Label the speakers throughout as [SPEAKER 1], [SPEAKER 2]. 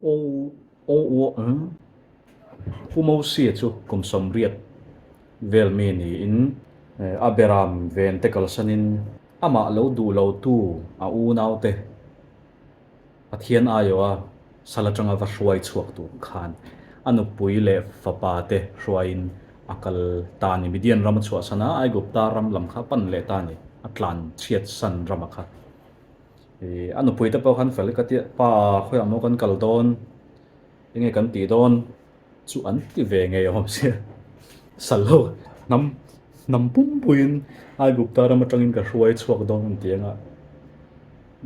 [SPEAKER 1] Pu Mosia chu kum 80 vel mi niin a beram ven te kalsanin amah lo duh lotu a unaute Pathian aiawha sal atanga va hruai chhuak tur khan a nupui leh fapa te hruaiin a kal ta a ni. Midian ram a chhuahsan a, Aigupta ram lam kha a pan leh ta a ni, a tlan chhiatsan rama kha. Ih a nupui te pawh khan fel ka tia pa khawiah maw kan kal dawn enge kan tih dawn chu an ti ve ngei awm sia sal ho hnam hnam pumpuiin Aigupta ram atangin ka hruai chhuak dawn an ti anga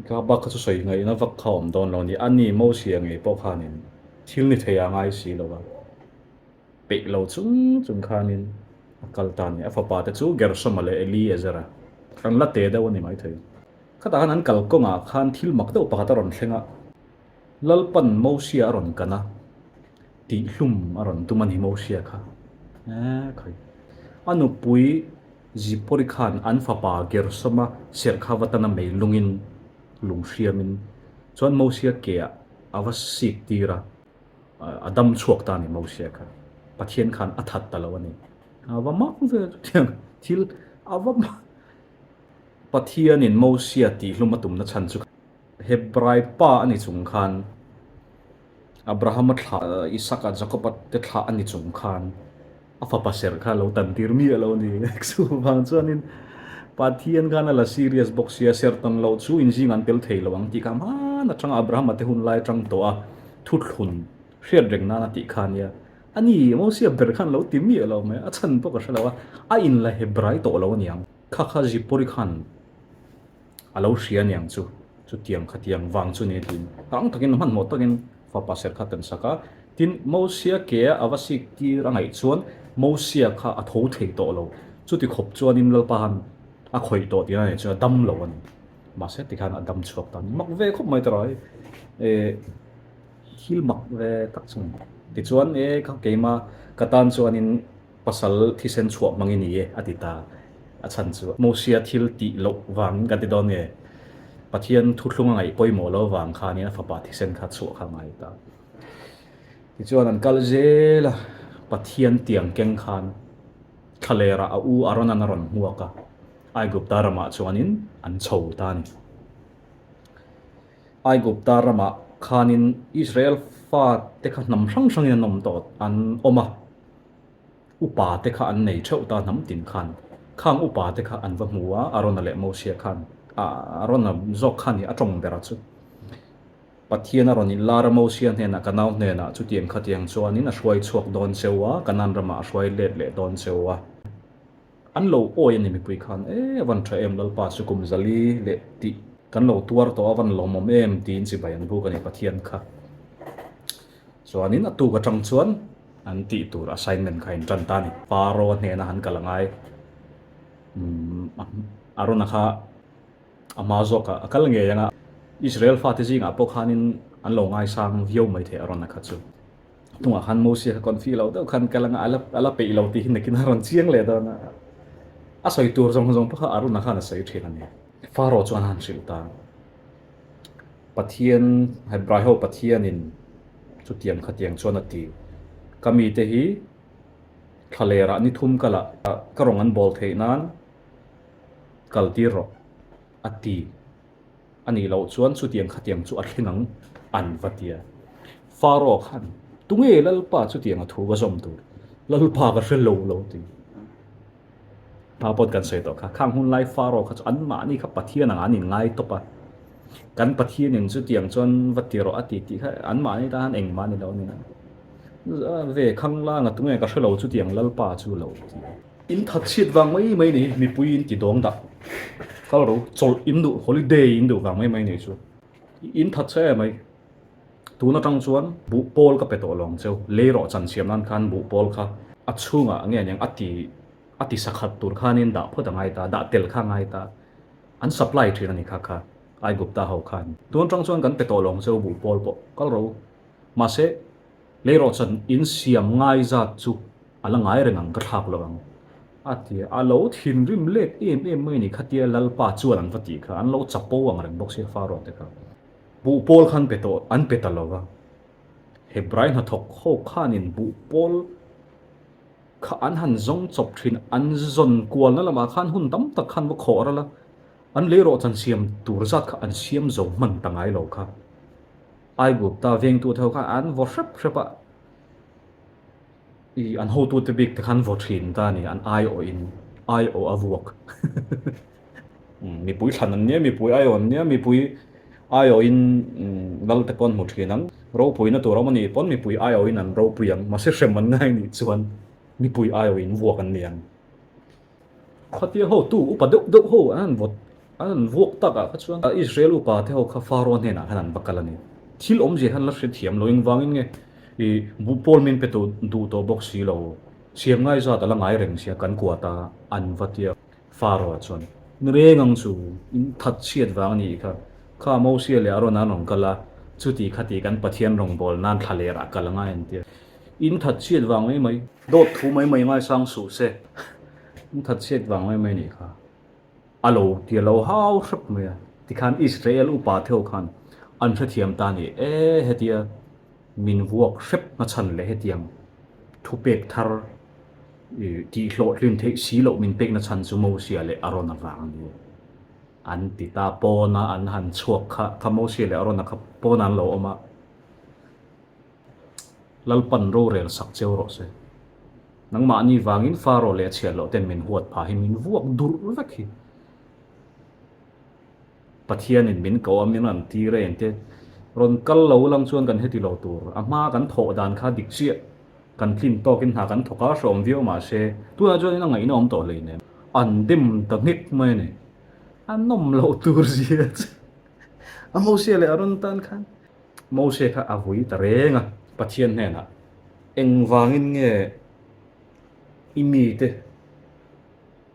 [SPEAKER 1] ka bak kha chu sawi ngaihna vak kha awm dawn lo a ni a ni Mosia ngei pawh khanin thil ni thei a ngai si lo a. Peih lo chung chung khanin a kal ta a ni. A fapa te chu Gershoma leh Eliezera an la te deuh a ni maithei. Khatah khan an kal kawngah khan thil mak deuh pakhat a rawn thleng a, Lalpan Mosia a rawn kan a, tihhlum a rawn tum a ni Mosia kha. Eee khawi. A nupui Zipori khan an fapa Gershoma serh kha va tan a mei lungin, lung hriamin chuan Mosia keah a va sik tir a. A dam chhuak ta a ni Mosia kha. Pathian khan a that ta lo a ni. A va mak ve chutiang thil a va mak. Pathianin Mosia tihhlum a tumna chhan chu Hebrai pa a ni chung khan Abrahama thlah Isaka Jakoba te thlah a ni chung khan A fapa ser kha lo tan tir miah lo a ni. Chuvang chuanin Pathian khan a la serious bawk sia, ser tan loh chu inzing an tel thei lo ang tih kha hman atanga Abrahama te hun lai atang tawh a thuthlun hriat reng nan a tih kha a nia. A ni, Mosia ber khan lo ti miah lo mai, a chhan pawh ka hre lo a, a inla Hebrai tawh lo a niang. Kha kha Zipori khan A lo hria aniang chu, chutiang khatiang vang chu ni tiin rang takin hmanhmawh takin fapa ser kha tan sak a. Tin, Mosia ke a va sik tir a ngaih chuan Mosia kha a tho thei tawh lo. Chuti khawp chuanin Lalpa han a khawih tawh tih a nih chuan a dam lo a ni. Mahse tikhan a dam chhuak ta a ni. Mak ve khawp mai tawh a, e thil mak ve tak chu a ni. Tichuan e kha keima ka tan chuanin Pasal thisen chhuah hmang i ni e, a ti ta. A chhan chu Mosia thil tih loh vangin kan ti dawn nge? Pathian thuthlung a ngaih pawimawh lo vang khanin a fapa thisen kha chhuah kha a ngai ta. Tichuan an kal zel a, Pathian tiang keng khan thlalerah a u Aaron-an a rawn hmuak a, Aigupta ramah chuanin an chho ta a ni. Aigupta ramah khanin Israel fate kha hnam hrang hrangin an awm tawh, an awm a. Upa te kha an nei theuh ta hnam tin khan. Khang upa te kha an va hmu a, Arona leh Mosia khan. Arona zawk kha ni a tawng ber a chu. Pathian a rawn inlar a Mosia hnenah ka nau hnenah chutiang khatiang chuanin a hruai chhuak dawn cheu a, Kanan ramah a hruai let leh dawn cheu a. An lo awi a ni mipui khan, E, a van tha em Lalpa chu kum zali leh tih kan lo tuar tawh a van lawmawm em tiin chibai an buk a ni Pathian kha. Chuanin a tuk atang chuan an tih tur assignment kha in tan ta a ni. Pharaoh hnena han kal a ngai. Arona kha a hma zawkah a kal ngei ang a. Israel fate zingah pawh khanin an lo ngaisang viau mai thei Arona kha chu. Hnungah khan Mosia kha confi lo deuh khan kal ang a, a la peih lo tih hi nakin a rawn chiang leh dawn a. A sawi tur zawng zawng pawh kha Arona khan a sawi thin a ni. Pharaoh chuan a han hrilh ta. Pathian, Hebrai ho Pathianin chutiang khatiang chuan a ti, Ka mite hi thlalerah ni thum kalah ka rawng an bawl theih nan kal tir rawh, a ti. A nih loh chuan chutiang khatiang chu a thleng ang, an va ti a. Pharaoh khan, Tunge Lalpa chutiang a thu va zawm tur? Lalpa ka hre lo lo ti. Hma paw'n kan sawi tawh kha, khang hun lai Pharaoh kha chu anmahni kha Pathian angah an inngai tawp a, kan Pathianin chutiang chuan va ti rawh a ti tih kha anmahni tan khan engmah a ni lo a ni a. Ve khang langa tunge ka hre lo chutiang Lalpa chu lo ti. In that chhiat vang mai mai ni, mipui in ti dawng dah. Kal ro, chawlh in duh, holiday in duh vang mai mai ni chu. In that chhe em mai. Tun atang chuan buh pawl ka pe tawh lo ang cheu, lei rawh chan siam nan khan buh pawl kha a chhungah nge aniang a ti a ti sakhat tur khanin dah phawt a ngai ta, dah tel kha a ngai ta. An supply thin a ni kha kha Aigupta ho khan. Tun atang chuan kan pe tawh lo ang cheu buh pawl pawh kal ro. Mahse, lei rawh chan in siam ngai zat chu a la ngai reng ang ka thlak lo ang a ti a, a lo thinrim let em em mai a ni khatia Lalpa chuan an va tih kha, an lo chapo ang reng bawk sia Pharaoh te kha. Buh pawl khan pe tawh an pe ta lo va. Hebrai hnathawk ho khanin buhpawl kha an han zawng chawp thin, an zawn kualna lamah khan hun tam tak khan va khawh ral a, an leirawhchan siam tur zat kha an siam zo hman ta ngai lo kha. Aigupta vengtute ho khan an vaw hrep hrep a, I an hotute bik te khan vaw thin ta a ni, an aiawhin aiawh a vuak. Mipui thlan an nia, mipui aiawh an nia, mipui aiawhin lal te pawh an hmu thin ang. Ropuina tur awm a nih pawn mipui aiawhin an ropui ang, mahse hrem an ngai nih chuan mipui aiawhin vuak an ni ang. Khatia hotu upa deuh deuh ho an han vawt an han vuak tak ah kha chuan Israel upa te ho kha Pharaoh hnenah khan an va kal a ni. Thil awmzia khan la hrethiam lo engvangin nge i buhpawl min pe tawh duh tawh bawk si lo siam ngai zat a la ngai reng sia kan kuat a an va tia Pharaoh chuan ni reng ang chu in that chhiat vang a nih kha kha Mosia leh Aaron an rawn kal a chuti khati kan Pathian rawngbâwl nan thla lerah kal a ngai an tia. In that chhiat vang mai mai. Dawt thu mai mai ngaisang suh se. In that chhiat vang mai mai nih kha. A lo ti a lo hau hrep mai a. Tikhan Israel upa theu khan an hrethiam ta ni e hetia min vuak hrep hmachhan leh hetiang thupek thar tih hlawhtlin theih si loh min pekna chhan chu Mosia leh Arona vang a ni. An ti ta pawna an han chhuak kha kha Mosia leh Arona kha pawnah an lo awm a. Lalpan rorel sak cheu rawh se. Nangmahni vangin Pharaoh leh a chhiat loh ten min huat phah hi min vuak durh vek hi. Pathianin min ko a min rawn tir a engte rawn kal lo lang chuan kan heti lo tur. A hma kan thawh dan kha dik chiah kan tlin tawkin hna kan thawk a hreawm viau mahse tunah chuan a ngaihna awm tawh hleinem. An dem ta nghek mai a ni. A nawm loh tur zia chu a Mosia leh Aaron tan khan. Mose kha a vui ta reng a. Pathian hnenah, Engvangin nge i mite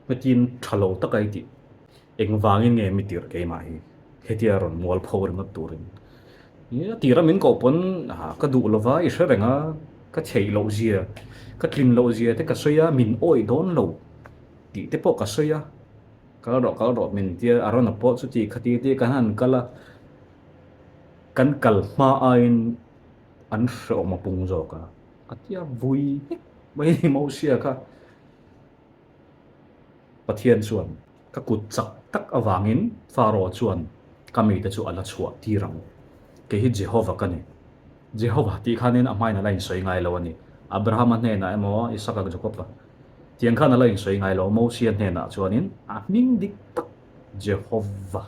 [SPEAKER 1] hmetin tha lo taka i tih? Engvangin nge mi tirh keimah hi hetia rawn mual pho ringawt turin? A tira min koh pawn ka duh lova i hre reng a, ka theih loh zia, ka tlin loh zia te ka sawi a, min awih dawn lo tih te pawh ka sawi a, kal rawh kal rawh min tia a rawn a pawh chuti khati te kan han kal a. Kan kal hma aiin an hreawm a pung zawk a, a tia vui hek mai a ni Mosia kha. Pathian chuan ka kut chak tak avangin Pharaoh chuan ka mite chu a la chhuah tir ang. Kei hi Jehova ka ni. Jehova tih khanin a hmain a la insawi ngai lo a ni. Abrahama hnenah emaw Isaka Jakoba tiang khan a la insawi ngai lo. Mosia hnenah chuanin a hming dik tak Jehova.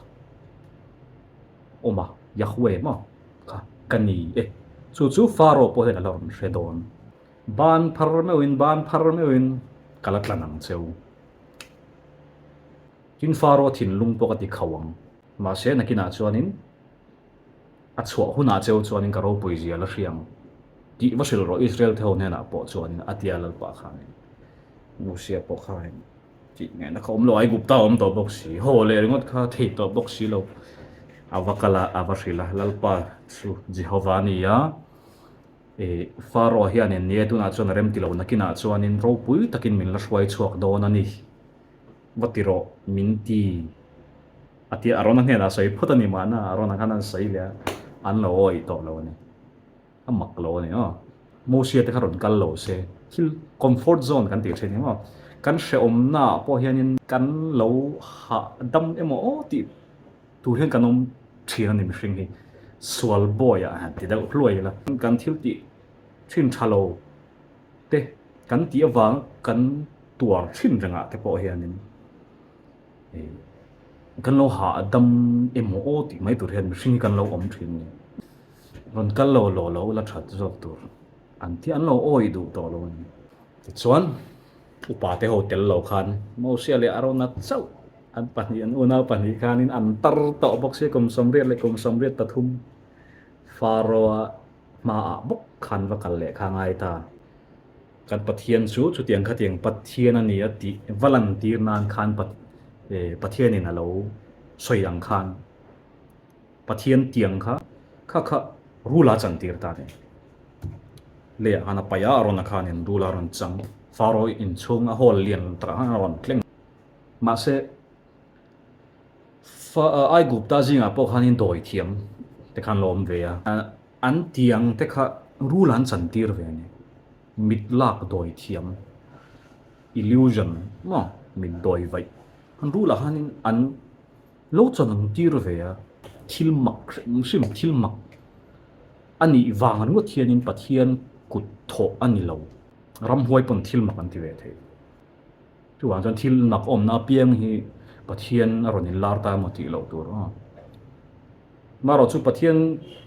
[SPEAKER 1] Awm a, Yahweh maw kha ka ni e. Chu chu Pharaoh pawh hian a la rawn hre dawn. Ban phar meuhin, ban phar meuhin ka la tlan ang cheu. Tin Pharaoh thinlung pawh ka ti khauh ang. Mahse nakinah chuanin a chhuah hunah cheu chuanin ka ropui zia la hria ang tih va hrilh rawh Israel te ho hnenah pawh chuanin a tia Lalpa khanin Mosia pawh khain. Tih ngaihna kha awm lo, Aigupta a awm tawh bawk si, haw leh ringawt kha thei tawh bawk si lo. A va kal a, a va hrilh a, Lalpa chu Jehova a ni a, ih Pharaoh hianin ni e tunah chuan a rem ti lo, nakinah chuanin ropui takin min la hruai chhuak dawn a ni, va ti rawh min ti a tia, Arona hnenah a sawi phawt a ni mahna, Arona khan an sawi leh a, an lo awih tawh lo a ni. A mak lo a ni aw. Mosia te kha rawn kal lo se thil comfort zone kan tih thin hi maw. Kan hrehawmna ah pawh hianin kan lo hah dam emaw aw tih tur hian kan awm thin a ni mihring hi. Sual bawi ah han ti deuh hluai ila. Kan thil tih thin tha lo te kan tih avang kan tuar thin rengah te pawh hianin kan lo hah dam emaw aw tih mai tur hian mihring hi kan lo awm thin a ni. Rawn kal lo lo lo la that zawk tur an ti an lo awih duh tawh lo a ni. Tichuan upa te ho tel lo khan Mosia leh Arona chauh an pahnih an unau pahnih khanin an tar tawh bawk sia kum 83 leh kum 83 Pharaoh-a hmaah bawk khan va kal leh kha ngai ta. Kan Pathian chu chutiang khatiang Pathian a ni a tih va lantir nan khan Pathianin a lo sawi ang khan Pathian tiang kha kha kha rula chantir ta ni. Leiah khan a paih a, a rawn a khanin rula a rawn chang. Pharaoh inchhung a hall lian takah khan a rawn tleng. Mahse, Aigupta zingah pawh khanin dawi thiam te khan lo awm ve a. An tiang te kha Rul an chantir ve a ni. Mit lak dawi thiam, illusion, maw mit dawi vaih. An rulah khanin an lo chan tir ve a. Thil mak hrim hrim, thil mak a nih vang ringawt hianin Pathian kut thawh a ni lo. Ramhuai pawn thil mak an ti ve thei. Chuvang chuan thil mak awmna apiang hi Pathian a rawn inlar ta emaw tih loh tur aw. Marawh chu Pathian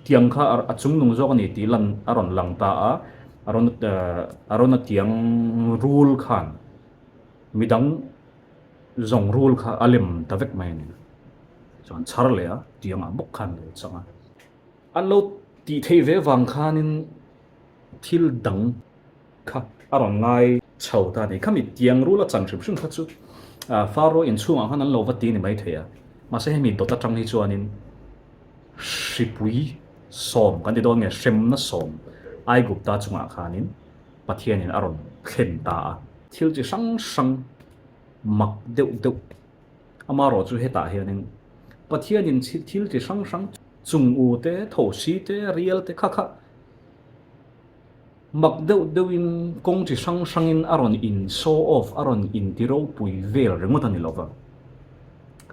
[SPEAKER 1] tiang kha a chungnung zawk a ni tih lan a rawn lang ta a, a rawn a rawn a tiang rul khan midang zawng rul kha a lem ta vek mai a ni. Chuan chhar leh a tiangah bawk khan a lo chang a. An lo tih theih ve vang khanin thil dang kha a rawn ngai chho ta a ni. Khami tiang rul a chan hrim hrim kha chu Faro inchhungah khan an lo va ti ni mai thei a, mahse hemi dawt atang hi chuanin hripui sawm kan ti dawn nge hremna sawm Aigupta chungah khanin Pathianin a rawn thlen ta a. Thil chi hrang hrang mak deuh deuh amarawh chu hetah hianin Pathianin thil chi hrang hrang chung u te, thosi te, rial te kha kha Mak deuh deuhin kawng chi hrang hrangin a rawn in show off, a rawn in ti ropui vel ringawt a ni lova.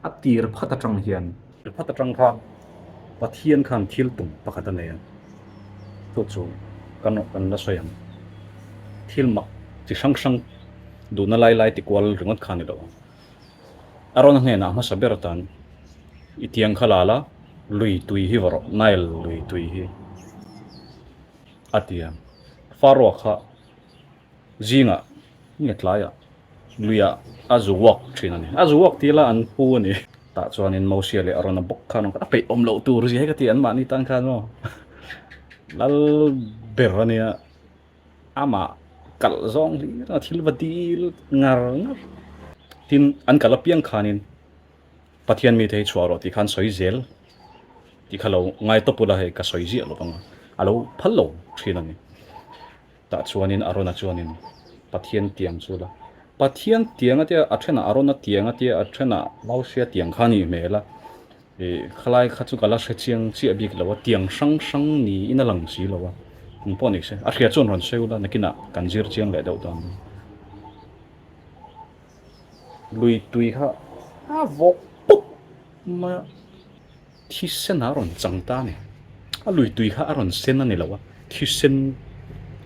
[SPEAKER 1] A tir phat atang hian. Tir phat atang khan Pathian khan thil tum pakhat a nei a, chu chu kan kan la sawi ang. Thil mak chi hrang hrang duhna lai lai ti kual ringawt kha a ni lo. A rawn hnenah hmasa ber atan i tiang kha la la, lui tui hi va rawh, Nile lui tui hi. A ti a. Faroa kha zingah nge tlaiah luiah a zu walk thin a ni. A zu walk tih la an pu a ni. Tah chuanin Mosia leh Arona bawk khan a peih awm loh tur zia hi ka ti anmahni tan khan maw. Lal ber a nia amah kalh zawng hlir a thil va dil ngar ngar. Tin, an kalh apiang khanin Pathian mite hi chhuah rawh tih khan sawi zel tih kha lo ngai tawp ula hei ka sawi ziah lo vang a, a lo phal lo thin a ni. Tah chuanin Arona chuanin Pathian tiang chu la, Pathian tiang a tia a thenah Arona tiang a tia a thenah Mausia tiang kha a nih hmel a, ih khalai kha chu ka la hre chiang chiah bik lo a, tiang hrang hrang niin a lang si lo a, engpawh ni se a hria chuan rawn sawi ula nakinah kan zir chiang leh deuh dawn. Lui tui kha a vawk pup mai a, thisen a rawn chang ta a ni. A lui tui kha a rawn sen a ni lo a, thisen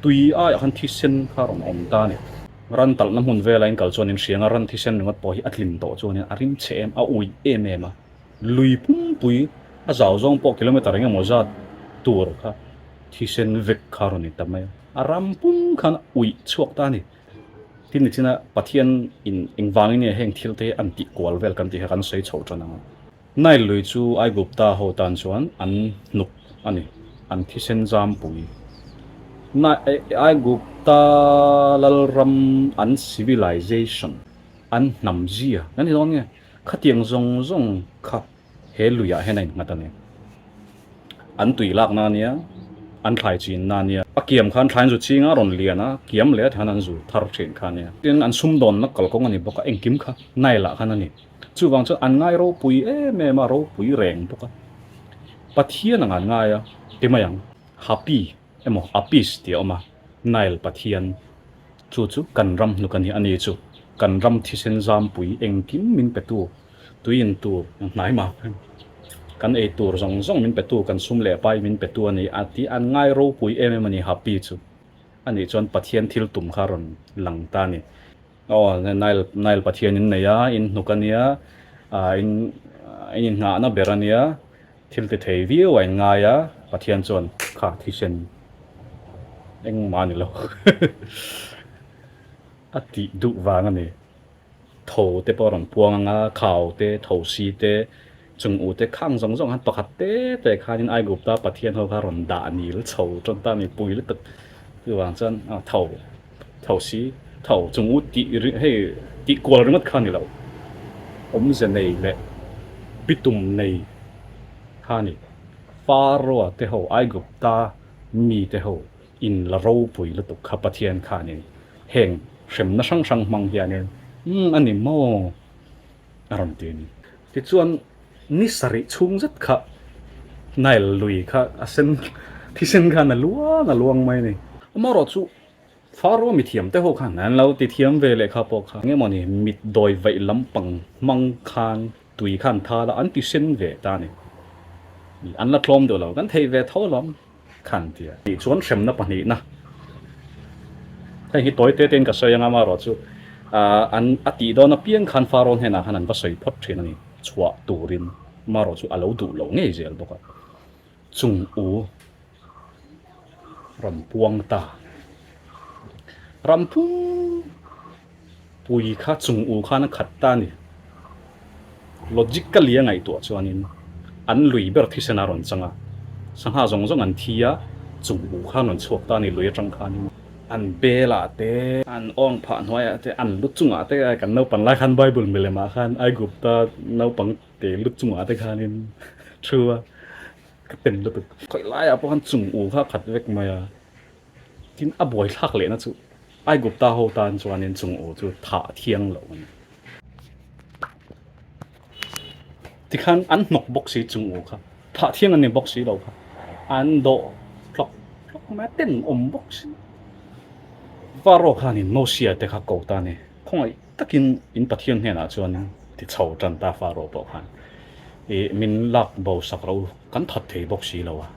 [SPEAKER 1] tui aiah khan thisen kha a rawn awm ta a ni. Ran talhna hmun vela in kal chuan in hriang a, ran thisen ringawt pawh hi a tlin tawh chuanin a rim chhe em, a uih em em a. Lui pumpui a zau zawng pawh kilometer eng emaw zat tur kha thisen vek kha a rawn ni ta mai a, a ram pum khan a uih chhuak ta a ni. Tin nichina Pathian in engvangin nge heng thil te hi an tih kual vel kan tih kha kan sawi chhoh tan ang a. Nile lui chu Aigupta ho tan chuan an hnuk a ni, an thisen zampui. Aigupta lalram an civilization, an hnam zia kan ti dawn nge, khatiang zawng zawng kha He luiah hian a innghat a ni. An tui lakna a nia, an thlai chinna a nia. A kiam khan thlai an zu ching a, a rawn lian a, kiam leh a ti khan an zu thar thin kha a nia. Tin, an sumdawnna kalkawng a ni bawk a, engkim kha Nile ah khan a ni. Chuvang chuan an ngai ropui em em a, ropui reng bawk a. Pathian ang an ngai a, ti mai ang. Hapi emaw Apis tih a awm a, Nile pathian chu chu kan ram hnuk a ni, a ni chu kan ram thisen zampui engkim min petu. Tui in tur hnai mah kan ei tur zawng zawng min petu kan sum leh pai min petu a ni a tih an ngai ropui em em a ni Happy chu a nih chuan Pathian thil tum kha rawn lang ta a ni. Aw Nile Nile Pathian in nei a in hnuk a nia ah in in innghahna ber a nia thil ti thei viau a in ngai a Pathian chuan kha thisen engmah a ni lo a tih duh vang a ni. Tho te pawh a rawn puang ang a, khau te, thosi te, chung u te khang zawng zawng khan pakhat te te khanin Aigupta Pathian ho kha rawn dah nil chho tan ta a ni pui lutuk. Chuvang chuan tho, thosi, tho, chung u tih hei tih kual ringawt kha a ni lo. Awmze nei leh bitum nei kha a ni. Pharaoh te ho, Aigupta mi te ho in la ropui lutuk kha Pathian khanin Heng hremna hrang hrang hmang hianin umm a ni maw a rawn ti a ni. Tichuan ni sarih chhung zet kha Nile lui kha a sen Thisen khan a luang a luang mai a ni. Amaherawh chu Faro mithiam te ho khan an lo ti thiam ve leh kha pawh kha eng emaw ni mit dawi vaih lampang hmang khan tui khan thal a an ti sen ve ta a ni. An la tlawm duh lo kan thei ve tho lawm khan tia. Tih chuan hremna pahnihna heng hi tawi te tein ka sawi anga amaherawh chu an a tih dawn apiang khan Faro hnenah khan an va sawi phawt thin a ni chhuah turin amaherawh chu a lo duh lo ngei zel bawk a. Chung u rawn puang ta. Ram pum pui kha chung u khan a khat ta a ni. Logically a ngaihtuah chuanin an lui ber thisen a rawn chang a, sangha zawng zawng an thi a, chung u khan rawn chhuak ta a ni lui atang khanin. An belah te, an awng phah hnuaiah te, an lu chungah te, kan naupang lai khan Bible milemah khan Aigupta naupang Te lut chungah te khanin thu a ka pen lutuk. Khawi laiah pawh khan chung u kha a khat vek mai a, tin a buai thlak lehna chu Aigupta ho tan chuanin chung u chu thah thiang loh a ni. Tikhan an hnawk bawk si chung u kha, thah thiang an ni bawk si lo kha, an dawh tlawk tlawk mai a, ten awm bawk si. Faro khanin Mosia te kha ko ta a ni, khawngaih. Takin in Pathian hnenah chuan ti chho tan ta Faro pawh khan i min lak bo sak ro kan that thei bawk si lo a,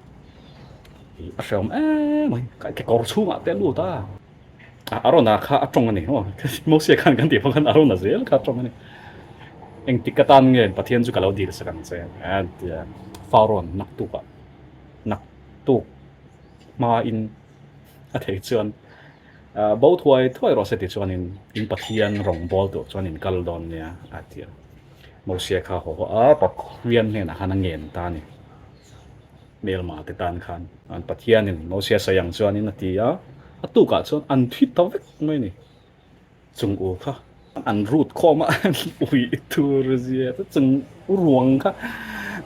[SPEAKER 1] i a hreawm em mai ka kekawr chhungah te a lut a, Arona kha a tawng a ni maw Mosia khan kan tih pawh khan Arona zel kha a tawng a ni, engtik ka tan nge Pathian chu ka lo dil sak ang che a tia Faro naktukah naktuk hmain a thei chuan. Bo thuai thuai rawh se ti chuanin in Pathian rawngbawl tur chuan in kal dawn nia a ti a. Mosia kha haw haw a, Pathian hnenah khan a ngen ta a ni. Hmelma te tan khan an Pathianin Mosia sawi ang chuanin a ti a, a tukah chuan an thi ta vek mai a ni. Chung u kha an rut khawm a, an ui tur zia te chung u ruang kha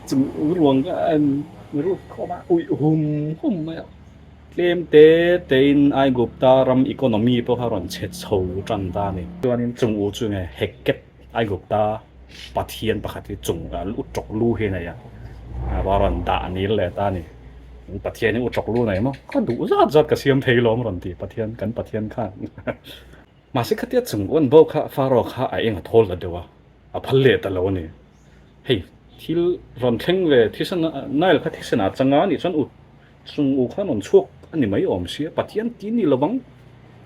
[SPEAKER 1] chung u ruang kha an rut khawm a, ui hum hum mai a. Tlem te tein Aigupta ram economy pawh kha rawn chhe chho tan ta a ni. Chuanin chung u chu nge Heket Aigupta pathian pakhat hi chung u tawk lu hi a nei a, a rawn dah nil leh ta a ni. Pathian hi u tawk lu nei maw? Ka duh zat zat ka siam thei lawm rawn ti Pathian kan Pathian khan. Mahse khatia chung uan bo kha Pharaoh kha a eng a thawl ta deuh a, a phal leh ta lo a ni. Hei thil rawn thleng ve thisen Nile kha thisen ah changa a nih chuan u chung u khan rawn chhuak a ni mai awm sia Pathian ti ni lovang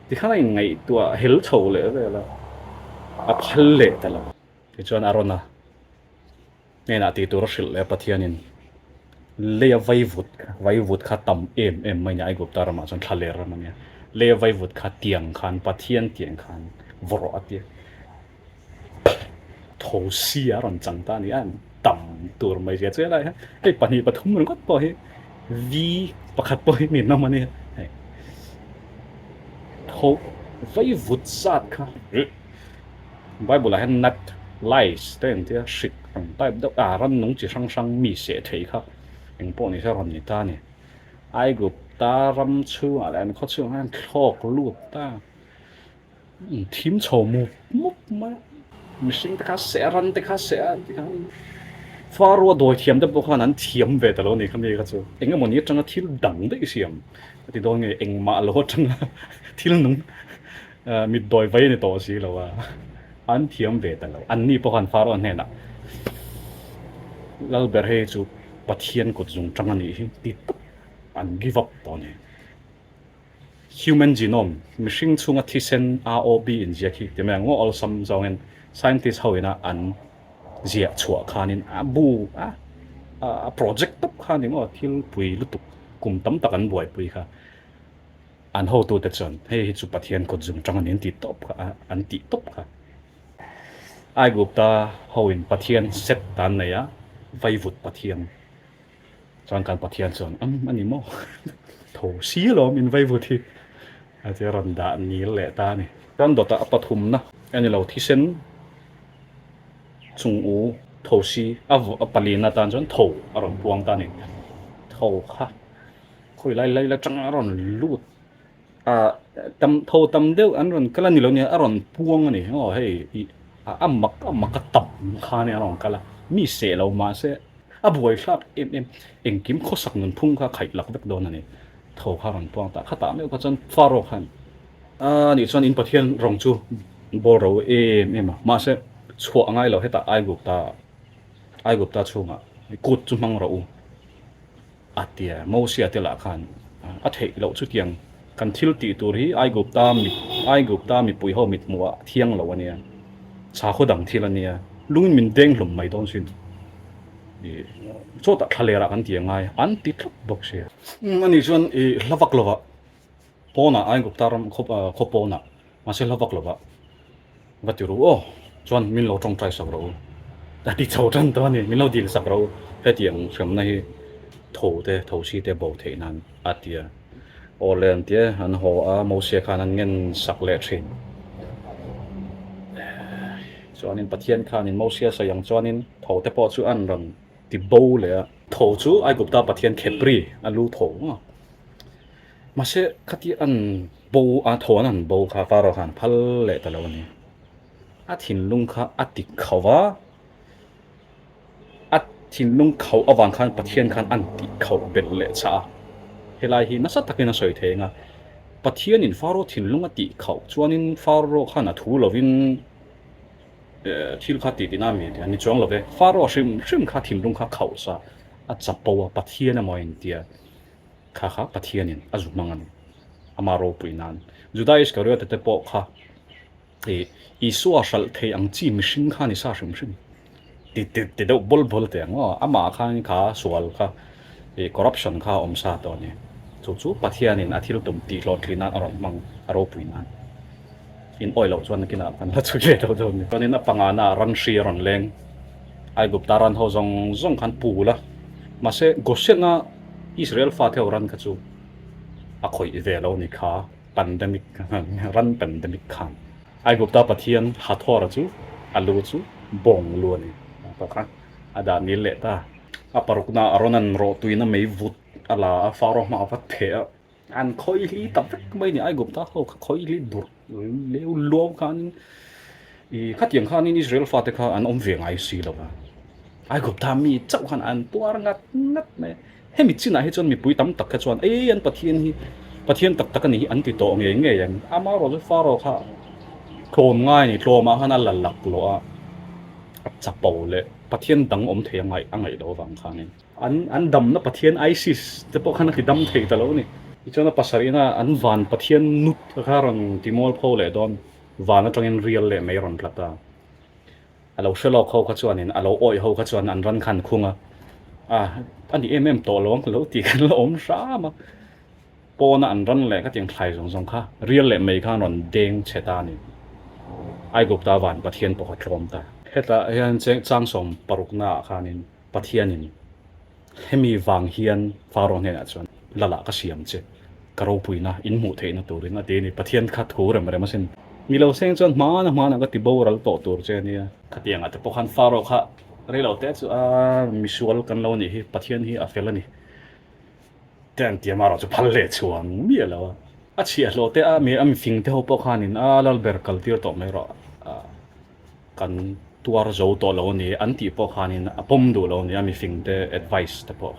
[SPEAKER 1] tikhan a inngaihtuah hel chho leh vel a, a phal leh ta lo. Tichuan a rawn a. Hnenah tih tur a hrilh leh a Pathianin leia vaivut vaivut kha tam em em mai a ni Aigupta ramah chuan thlaler ram a nia leia vaivut kha tiang khan Pathian tiang khan vaw rawh a tia tho si a rawn chang ta a ni a tam tur mai zia chu helai hian hei pahnih pathum ringawt pawh hi vi pakhat pawh hi ninawm a nia hei tho vaivut zat kha. Bible ah hian nut, lice te engtia hrik ang type deuh ah rannung chi hrang hrang mi seh thei kha eng pawh ni se rawn ni ta a ni. Aigupta ram chhungah leh an khaw chhungah hian thlawk lut ta thim chho mup mup mai a, mihring te kha seh a ran te kha seh a tikhan Faro a dawi thiam te pawh khan an thiam ve ta lo a ni kha mi kha chu eng emaw ni atanga thil dang daih siam a ti dawn nge engmah lo atanga thil nung Mit dawi vai a ni tawh si lo a, an thiam ve ta lo. Anni pawh khan Pharaoh hnenah, Lalber hei chu Pathian kut zung tang a nih hi ti tawp an give up tawh a ni. Human genome, mihring chhunga thisen AOB inziak hi ti mai ang maw awlsam zawngin scientist ho ina an ziah chhuah khanin a bu a a project tawp kha a ni maw thil pui lutuk kum tam tak an buaipui kha. An hotute chuan, Hei hi chu Pathian kut zum tang a ni an ti tawp kha a, an tih tawp kha. Aigupta hoin Pathian set an nei a, vaivut Pathian. Chuan kan Pathian chuan, Umm, a ni maw? Tho si alawm in vaivut hi. A ti a rawn dah nil leh ta a ni. Chuan dawtah a pathumna a ni lo, thisen chung u tho si, a palina tan chuan tho a rawn puang ta a ni. Tho kha. Khawi lai lai atanga a rawn lut a tam tho tam deuh an rawn kal a ni lo nia a rawn puang a ni aw hei ih a mak a mak a tam kha nia a rawn kal a mi seh lo mahse A buaithlak em em, engkim khawsak nunphung kha khaih lak vek dawn a ni. Tho kha rawn puang ta, khatah meuh kha chuan Pharaoh khan a nih chuan in Pathian rawng chu bawl ro em em a, mahse chhuah a ngai lo hetah Aigupta Aigupta chhungah kut chu hmang rawh u a tia. Mosia te lah khan a theih loh chutiang kan thil tih tur hi Aigupta mit Aigupta mipui ho mithmuh ah thiang lo a nia, chakhaw dang thil a nia, lungin min deng hlum mai dawn sin. Ih chawtah thla lerah kan ti a ngai an ti tlat bawk sia. Ani chuan ih hla vak lovah pawnah Aigupta ram khaw pawnah mahse hla vak lovah va ti ru aw chuan min lo tawngtai sak rawh u a ti chho tan tawh a ni min lo dil sak rawh u hetiang hremna hi tho te tho si te bo theih nan a ti a aw le an ti e an haw a Mosia khan an ngen sak leh thin chuanin Pathian khanin Mosia sawi ang chuanin tho te pawh chu an rawn ti bo leh a tho chu Aigupta Pathian Khepri a lu tho a mahse khati an Bo a tho an han bo kha Pharaoh khan phal leh ta lo a ni. A thinlung kha a ti khauh va, a thinlung khauh avang khan Pathian khan an tih khauh belh leh chah a. Helai hi nasa takin a sawi thei ang a, Pathianin Pharaoh thinlung a tih khauh chuanin Pharaoh khan a thu lovin thil kha tih tihna a mi a ni chuang lo ve. Pharaoh hrim hrim kha thinlung kha khauh sa a chapo a, Pathian emaw a intia. Kha kha Pathianin a zu hmang a ni. Ama ropui nan. Juda Iskariota te pawh kha ih Isua hralh thei ang chi mihring kha ni sa hrim hrim. Ti ti ti deuh bawl bawl teh ang aw. Amah khan kha sual kha ih corruption kha a awm sa tawh a ni. Chu chu Pathianin a thil tum tih hlawhtlin nan a rawn hmang a ropui nan. In awih loh chuan nakinah kan la chhui ve deuh deuh a ni. Chuanin a pangana ran hri a rawn leng. Aigupta ran ho zawng zawng khan pul a. Mahse Goshen-a Israel fate ho ran kha chu a khawih ve lo ni kha pandemic ran pandemic khan Aigupta Pathian Hathor-a chu a lu chu bawng lu a ni tawh kha a dah nil leh ta. A parukna a rawn an rawh tuina mei vut a la a, Pharaoh hma a va theh a, An khawihli ta vek mai a ni, Aigupta ho kha khawihli durh leu luau khanin ih khatiang khanin Israel fate kha an awm ve ngai si lo va, Aigupta mi chauh khan an tuar ngat ngat mai a, hemi chinah hi chuan mipui tam tak kha chuan ei an Pathian hi Pathian tak tak a ni hi an ti tawh ngei ngei ang, amaherawh chu Pharaoh kha tlawm ngai a ni, tlawmah khan a la lak lawh a, a chapo leh Pathian dang awm thei a ngaih a ngaih loh avang khanin. An an damna Pathian Isis te pawh khan a ti dam thei ta lo a ni. Tichuan a pasarihna an van Pathian nut kha rawn ti mual pho leh dawn, van atangin rial leh mai rawn tla ta. A lo hre lawk ho kha chuanin a lo awih ho kha chuan an ran khan khung a, a a ni em em tawh lo ang lo tih khan la awm hram a. Pawna an ran leh khatiang thlai zawng zawng kha rial leh mai khan rawn deng chhe ta a ni. Aigupta van Pathian pawh kha tlawm ta. Hetah hian chang sawm paruknaah khanin Pathianin hemi vang hian Pharaoh hnenah chuan, Lala ka siam che, ka ropuina in hmuh theihna turin a ti a ni. Pathian kha thu rem rem asin. Mi lo seng chuan hmana hmana ka ti boral tawh tur che a nia. Khatiangah te pawh khan Pharaoh kha reilo te chu a misual kan lo nih hi, Pathian hi a fel a ni te an ti a, amaherawh chu phal leh chhuang miah lo a. A chhiahhlawh te a mi a mifing te ho pawh khanin a lalber kaltir tawh mai rawh a. Kan tuar zo tawh lo a ni an tih pawh khanin a pawm duh lo a ni a mifing te advice te pawh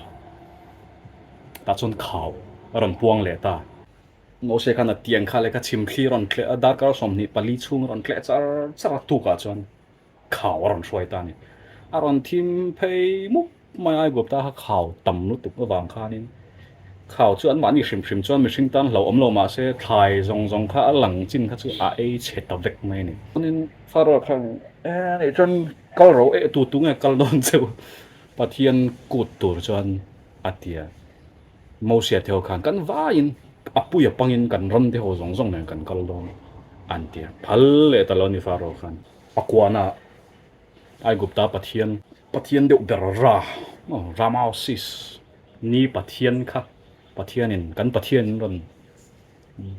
[SPEAKER 1] tah chuan khau a rawn puang leh ta. Mose khan a tiang kha leh kha chhimthli a rawn tleh a darkar 24 chhung a rawn tleh char char a tukah chuan khau a rawn hruai ta a ni. A rawn thim phei mup Mai Aigupta kha khau tam lutuk avang khanin khau chu anmahni hrim hrim chuan mihring tan hlauhawm lo mahse thlai zawng zawng kha a lang chin kha chu a ei chhe ta vek mai a ni. Chuanin Pharaoh khan e nih chuan kal ro eh tu tu nge kal dawn cheu Pathian kut tur chuan a ti a. Mosia te ho khan kan vaiin a pui a pangin kan ram te ho zawng zawng nen kan kal dawn an ti a. Phal leh ta lo a ni Pharaoh khan a kuahna ah. Aigupta pathian, pathian deuh ber Ra, Ramausis, ni pathian kha Pathianin kan Pathianin rawn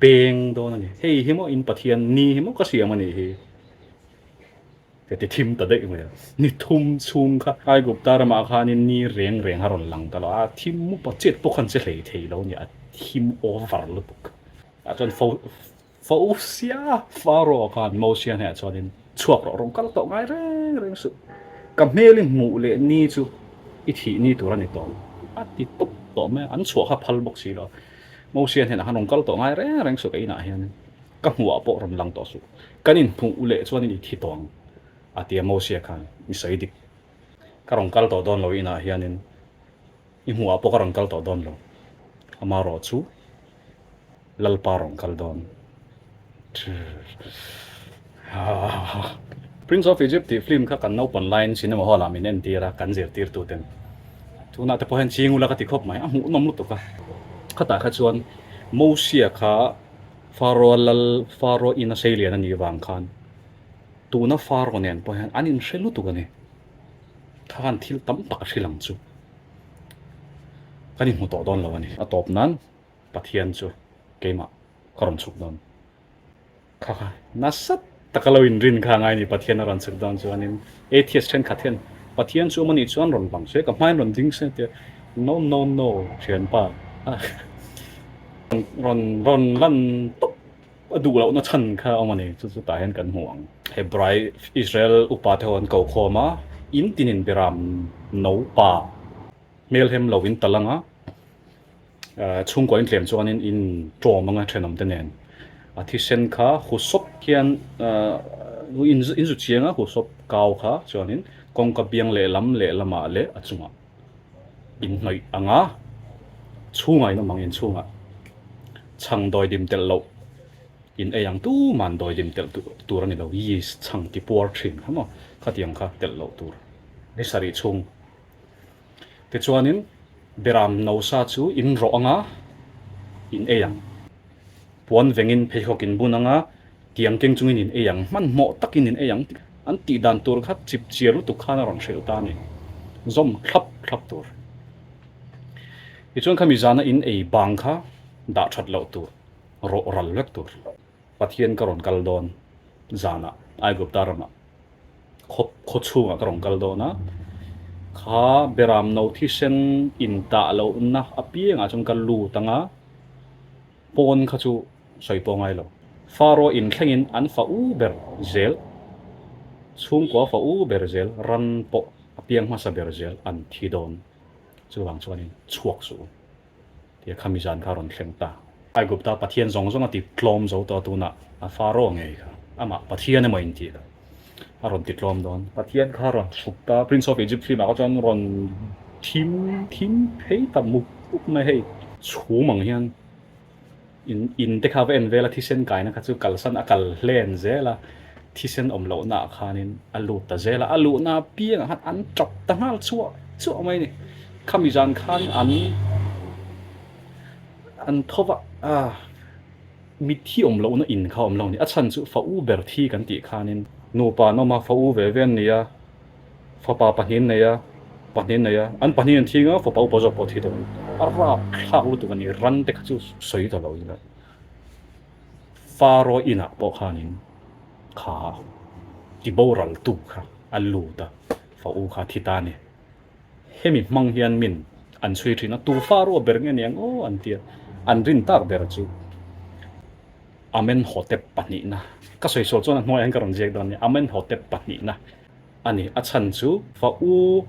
[SPEAKER 1] beng dawn a ni. Hei hi maw in Pathian ni hi maw ka siam a nih hi ka ti thim ta daih mai a. Ni thum chhung kha Aigupta ramah khanin ni reng reng a rawn lang ta lo a, thim mup a chet pawh khan che hlei thei lo a ni, a thim over lutuk. Tah chuan fo Fausia Pharaoh khan Mosia hnenah chuanin, Chhuak rawh, rawn kal tawh ngai reng reng suh. Ka hmel i hmuh leh ni chu I thih ni tur a ni tawh ang a ti tawp tawh mai a, an chhuah kha phal bawk si lo. Mosia hnenah khan rawn kal tawh ngai reng reng suh ka inah hianin ka hmuhah pawh rawn lang tawh suh. Kan inhmuh leh chuanin i thi tawh ang a ti a Mosia khan i sawi dik. Ka rawn kal tawh dawn lo inah hianin i hmuhah pawh ka rawn kal tawh dawn lo. Amaherawh chu Lalpa rawn kal dawn. Prince of Egypt tih film kha kan naupan laiin cinema hall ah min entir a, kan zirtirtu ten. Tunah te pawh hian ching ula ka ti khawp mai, a hmuhnawm lutuk a. Khatah kha chuan Mosia kha Pharaoh lal Pharaoh ina seilian a nih vang khan tuna Pharaoh nen pawh hian an inhre lutuk a ni. Kha khan thil tam tak a hrilh ang chu. Kan inhmu tawh dawn lo a ni. A tawp nan Pathian chu keimah ka rawn chhuk dawn. Kha kha nasa taka lo inrin kha ngai ni Pathian a rawn chhuk dawn chuanin atheist thenkhat hian Pathian chu awm anih chuan rawn bang se ka hmain rawn ding se tia no no no thianpa rawn rawn lan tawp a duh lohna chhan kha awm a ni chu chu tah hian kan hmu ang. Hebrai Israel upa te ho an ko khawm a in tinin beram no pa hmelhem lo in tal anga Chhungkua in tlem chuanin in ṭawm anga ṭhenawm te nen a thisen kha husawp khian in zu chiang a husawp kau kha chuanin kawngka biang lehlam lehlamah leh a chungah in hnawih anga chhungah in awm ang inchhungah chhang dawidim telh loh in ei ang tuman dawidim telh tur a ni lo yeast chhang ti puar ṭhin kha maw khatiang kha telh loh tur ni sarih chhung. Tichuanin Beram Nosa chu in rawh anga in ei ang. Puan vengin pheikhawk in bun anga tiang keng chungin in ei ang, hmanhmawh takin in ei ang tih an tih dan tur kha chip chiar lutuk khan a rawn hrilh ta a ni. Zawm thlap thlap tur. Tichuan khami zana in ei bang kha dah that loh tur, rawh ral vek tur. Pathian ka rawn kal dawn zanah Aigupta ramah. Khaw khaw chhungah ka rawn kal dawn a, kha beram no thisen intah lohna apiangah chuan ka lut ang a, pawn kha chu sawi pawh ngai lo. Pharaoh in thlengin an fa u ber zel, chhungkua fa u ber zel, ran pawh a piang hmasa ber zel an thi dawn. Chuvang chuanin chhuak suh u. Tia khami zan kha a rawn thleng ta. Aigupta Pathian zawng zawng a ti tlawm zo tawh a tunah a Pharaoh ngei kha amah Pathian emaw intih kha a rawn ti tlawm dawn. Pathian kha a rawn chhuk ta. Prince of Egypt film ah kha chuan rawn thim thim phei ta mup mup mai hei. Chhum ang hian In in te kha va en vel a, thisen kaina kha chu kalsan a kal hlen zel a, thisen awm lohna ah khanin a lut ta zel a, a luhna apiangah khan an tap ta nghal chhuah chhuah mai a ni. Khami zan khan an an tho va, ah mitthi awm lohna in kha awm lo a ni. A chhan chu fa u ber thi kan tih khanin nupa an awm a, fa u ve ve an ni a. Fapa pahnih an nei a, pahnih an nei a, an pahnih an thi nga, fapa upa zawk pawh a thi tawh ang. A rap thlak lutuk a ni, ran te kha chu sawi ta lo ila. Pharaoh inah pawh khanin kha ti boral tu kha a lut a, fa u kha a thi ta a ni. Hemi hmang hian min an chhui thin a, tu Pharaoh ber nge niang aw an ti a, an rin tak ber chu. Amenhotep pahnihna. Ka sawi sual chuan a hnuaiah hian ka rawn ziak dawn a ni. Amenhotep pahnihna a ni. A chhan chu fa u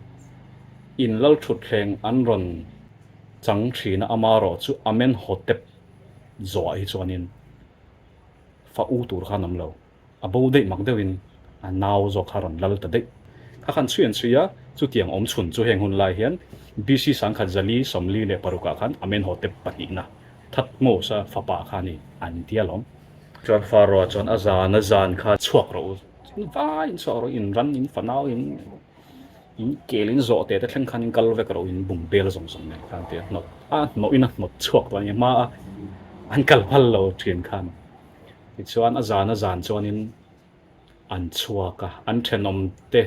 [SPEAKER 1] in lalthutthleng an rawn chang thin a, amarawh chu Amenhotep zawhah hi chuanin fa u tur khan awm lo. A bo daih mak deuhin a nau zawk kha rawn lal ta daih. Kha khan chhui an chhui a, chutiang awm chhun chu heng hun lai hian BC 1446 ah khan Amenhotep pahnihna Thutmose-a fapa kha a ni an ti alawm. Chuan Pharaoh-a chuan a zan a zan kha chhuak rawh u, in vaiin chhuak rawh u, in ran, in fanau, in in kel, in zawh teh te thleng khan in kal vek rawh u, in bum bel zawng zawng nen khan tia hnawt a hnawhin a hnawt chhuak tawh a ni hma a an kal phal lo thin khan. Tichuan a zan a zan chuanin an chhuak a, an thenawmte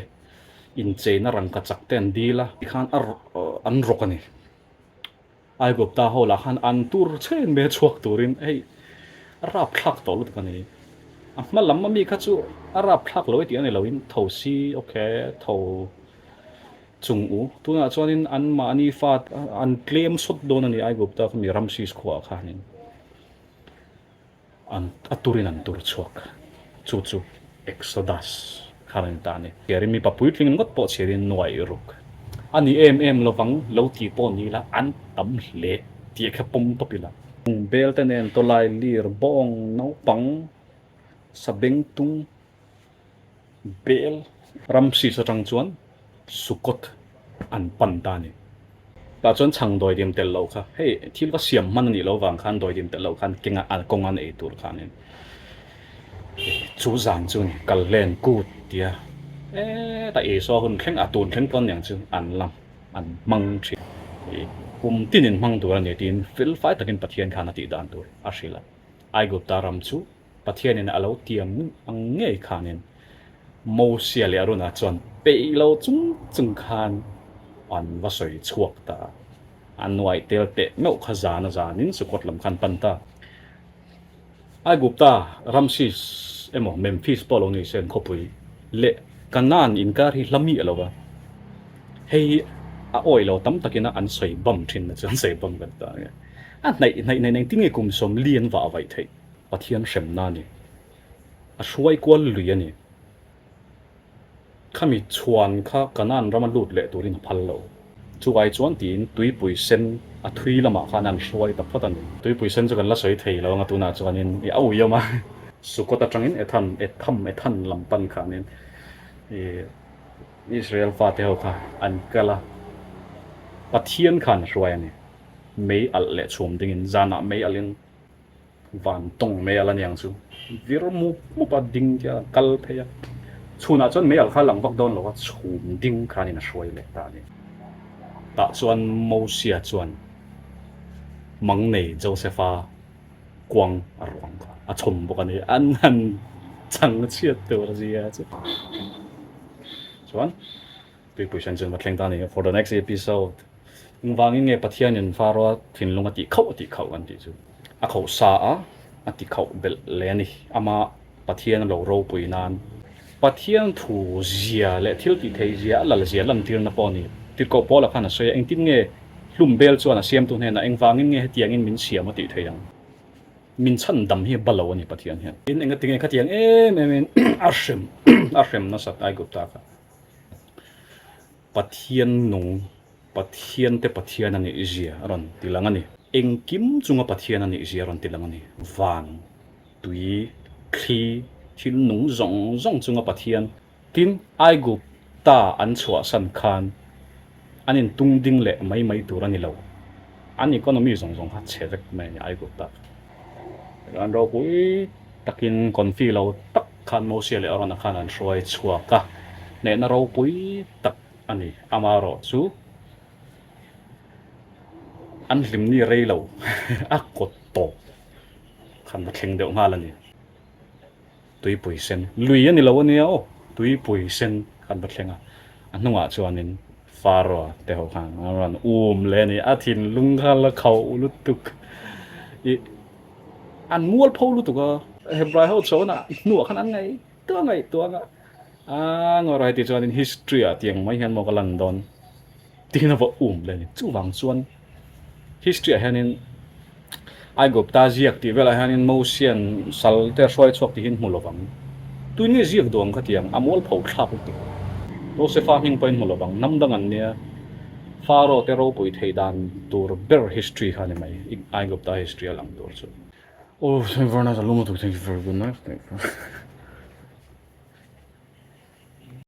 [SPEAKER 1] incheina rangkachak te an dil a, tikhan a an rawk a ni. Aigupta ho lah khan an tur chen mai a chhuak turin hei a rapthlak tawh lutuk a ni. A hma lam ami kha chu a rapthlak lo e tih a ni loin tho si ok tho chung u. Tunah chuanin anmahni fa an tlem sawt dawn a ni Aigupta khami Ramses khuaah khanin. An a turin an tur chhuak. Chu chu Exodus kha a ni ta a ni. Chhiarin mipa puitling ngawt pawh chhiarin nuai ruk. A ni em em lovang lo ti pawh ni ila an tam hle tih kha pawm tawp ila. Bel te nen tawlai lir bawng naupang sabengtung bel Ramses atang chuan Sukkot an pan ta a ni. Tah chuan chhang dawidim tel loh kha hei thil va siam hman a nih loh vang khan dawidim tel loh khan kenga a kawng an ei tur khanin chu zan chu ni kalhlen kut tia heta Isua hun thleng a tun thleng pawn niang chu an la an hmang thin. Kum tinin hmang tur a ni tiin fel fai takin Pathian khan a tih dan tur a hrilh a. Aigupta ram chu Pathianin a lo tiam ang ngei khanin Mosia leh Aruna chuan peih lo chung chung khan an va sawi chhuak ta a. A nuai tel teh meuh kha zan a zanin Sukot lam khan pan ta. Aigupta, Ramses emaw Memphis pawh lo ni se an khawpui leh Kanaan inkar hi hla miah lo va, hei hi a awih lo tam takin a an sawi bam thin na chu an sawi bam kan ta ang e. A hnaih hnaih hnaih engtin nge kum 40 an vah vaih theih? Pathian hremna a ni. A hruai kual lui a ni. Khami chhuan kha Kanaan rama lut leh turin a phal lo. Chu ai chuan tiin tuipui sen a thui lamah khan an hruai ta phawt a ni. Tuipui sen chu kan la sawi thei lo anga tunah chuanin i a ui awm a. Sukot atangin Ethan, Etham, Ethan lam pan khanin i Israel fate ho kha an kal a. Pathian khan a hruai a ni. Mei alh leh chhum dingin zanah mei alhin Van tawng mei alh a niang chu vir mup mup a ding te a kal phei a, chhunah chuan mei alh kha a lang vak dawn lo a, chhum ding khanin a hruai leh ta a ni. Tah chuan Mosia chuan mang nei Josepha kuang a ruang kha a chhawm bawk a ni, an han chang chhiat tur zia chu. Chuan. Tuipui sen chuan va thleng ta a ni. For the next episode, engvangin nge Pathianin Pharaoh-a thinlung a tih khauh a tih khauh kan tih chu. A khauh sa a, a ti khauh belh leh a ni. Ama Pathian a lo ropui nan. Pathian thu zia leh thil tih theih zia, a lal zia lantirna pawh a ni. Tirhkoh Paula khan a sawi a, engtin nge hlum bel chuan a siamtu hnenah engvangin nge hetiangin min siam a tih theih ang. Min chhan dam hi ba lo a ni Pathian hian. Tin, engatinge khatiang em emin a hrem a hrem nasat Aigupta kha. Pathian nung, Pathian te Pathian a nih zia a rawn ti lang a ni. Engkim chunga Pathian a nih zia a rawn ti lang a ni. Van, tui, thli, thil nung zawng zawng chunga Pathian. Tin, Aigupta an chhuahsan khan an intung ding leh mai mai tur a ni lo. An economy zawng zawng kha chhe vek mai a ni Aigupta kha. An ropui takin confi lo tak khan Mosia leh Arona khan an hruai chhuak a, hnehna ropui tak a ni. Amaherawh chu an hlimni rei lo a kawt tawp khan a thleng deuh nghal a ni. Tuipui sen lui a ni lo a nia aw, tuipui sen khan va thleng a, a hnungah chuanin Pharaoh te ho khan an rawn um leh a ni, a thinlung kha la khauh lutuk ih an mual pho lutuk a, Hebrai ho chona hnuah khan an ngaihtuah ngaihtuah ang a, a ngaw rawh heti chuanin history ah tiang mai hian maw ka lan dawn tiin a va um leh a ni, chuvang chuan history ah hianin Aigupta ziak tih velah hianin Mosian sal te a hruai chhuak tih hi an hmu lovang. Tuin nge ziak duh ang kha tiang a mualpho thlak lutuk. Josefa hming pawhin hmu lovang, hnam dang an nia. Pharaoh te ropui theih dan tur ber history kha a ni mai, Aigupta history a lang tur chu. Oh, thank you very nice, a lum lutuk, thank you very good night, thank you.